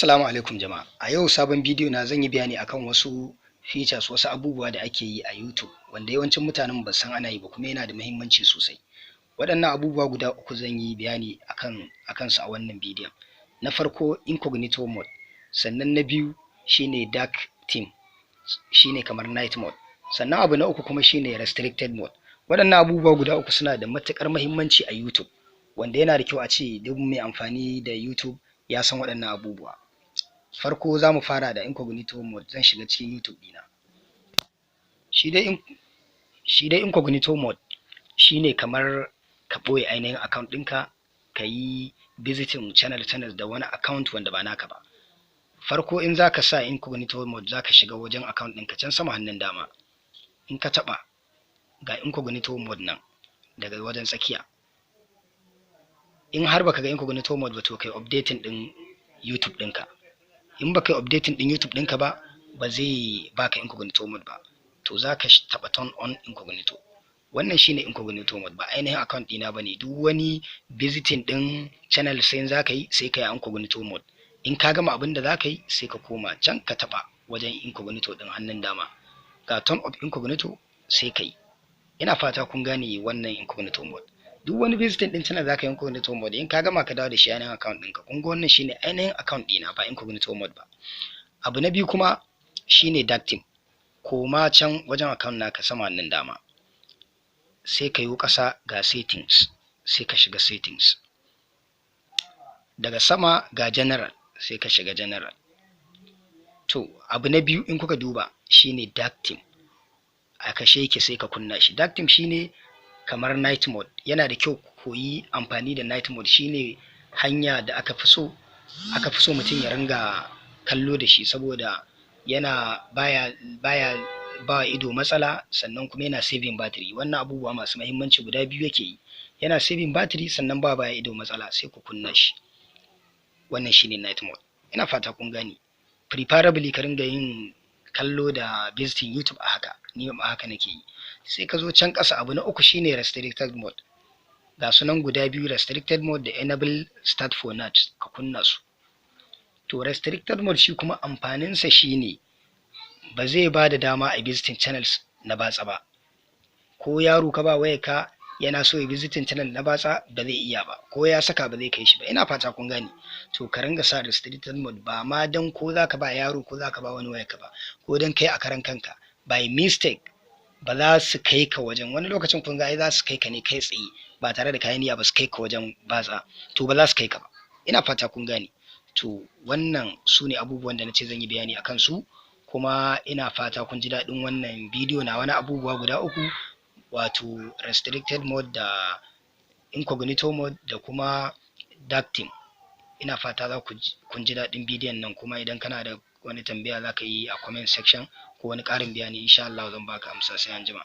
Assalamu alaikum jama'a. A yau sabon bidiyo na zan yi bayani akan wasu features, wasu abubuwa da ake yi a YouTube wanda yawancin mutanen ba san ana yi ba, kuma yana da muhimmanci sosai. Waɗannan abubuwa guda uku zan yi bayani akan su a wannan bidiyon. Na farko, incognito mode, sannan na biyu shine dark theme, shine kamar night mode, sannan abu na uku kuma shine restricted mode. Waɗannan abubuwa guda uku suna da matuƙar muhimmanci a YouTube, wanda yana da kyau a ce duk mai amfani da YouTube ya san waɗannan abubuwa. Farko za mu fara da incognito mode. Zan shiga cikin YouTube ɗina. Shi dai incognito mode shine kamar ka ɓoye ainihin account ɗinka, ka yi visiting channel channel da wani account wanda ba naka ba. Farko, in za ka sa incognito mode, za ka shiga wajen account ɗinka can sama hannun dama. In ka taɓa, ga incognito mode nan daga wajen tsakiya. In har baka ga incognito mode ba, to kai updating ɗin YouTube ɗinka. In baka yi updating ɗin YouTube ɗinka ba, ba zai baka incognito mode ba. To, za ka taɓa turn on incognito. Wannan shine incognito mode, ba ainihin account ɗina ba ne. Duk wani visiting ɗin channel sai za ka yi, sai ka yi incognito mode. In ka gama abin da za ka yi, sai ka koma can ka taɓa wajen incognito ɗin hannun dama, ga turn off incognito, sai ka yi. Ina fata kun gane wannan incognito mode. Duk wani visiting ɗin channel za ka yi incognito mode. In ka gama, ka dawo da shi ainihin account ɗinka. Kun ga wannan shine ainihin account ɗina, ba incognito mode ba. Abu na biyu kuma shine dark theme. Koma can wajen account naka sama hannun dama, sai ka yi ƙasa, ga settings, sai ka shiga settings. Daga sama ga general, sai ka shiga general. To, abu na biyu, in kuka duba, shine dark theme. A kashe yake, sai ka kunna shi. Dark theme shine kamar night mode. Yana da kyau ku koyi amfani da night mode. Shine hanya da aka fi so mutum ya ringa kallo da shi, saboda yana baya ba ido matsala, sannan kuma yana saving battery. Wannan abubuwa masu muhimmanci guda biyu yake yi: yana saving battery, sannan ba baya ido matsala. Sai ku kunna shi. Wannan shine night mode. Ina fata kun gane. Preferably ka ringa yin kallo da visiting YouTube a haka. Ni ma haka nake yi. Sai ka zo can ƙasa, abu na uku shine restricted mode. Ga sunan guda biyu, restricted mode da enable start for NAT, ka kunna su. To, restricted mode shi kuma amfaninsa shine ba zai ba da dama a visiting channels na batsa ba. Ko yaro ka ba wayarka yana so ya visiting channel na batsa, ba zai iya ba. Ko ya saka, ba zai kai shi ba. Ina fata kun gane. To, ka ringa sa restricted mode, ba ma dan ko zaka ba yaro ko zaka ba wani wayarka ba, ko dan kai a karan kanka, by mistake ba za su kai ka wajen. Wani lokacin kun ga ai za su kai ka ne kai tsaye ba tare da kayan niyya ba, su kai ka wajen batsa. To, ba za su kai ka ba. Ina fata kun gane. To, wannan su ne abubuwan da na ce zan yi bayani akan su, kuma ina fata kun ji daɗin wannan bidiyo na. Wani abubuwa guda uku, wato restricted mode da incognito mode da kuma dark theme. Ina fata za ku kun ji daɗin bidiyon nan. Kuma idan kana da wani tambaya, za ka yi a comment section, ko wani ƙarin bayani, insha Allah zan baka amsa. Sai anjima.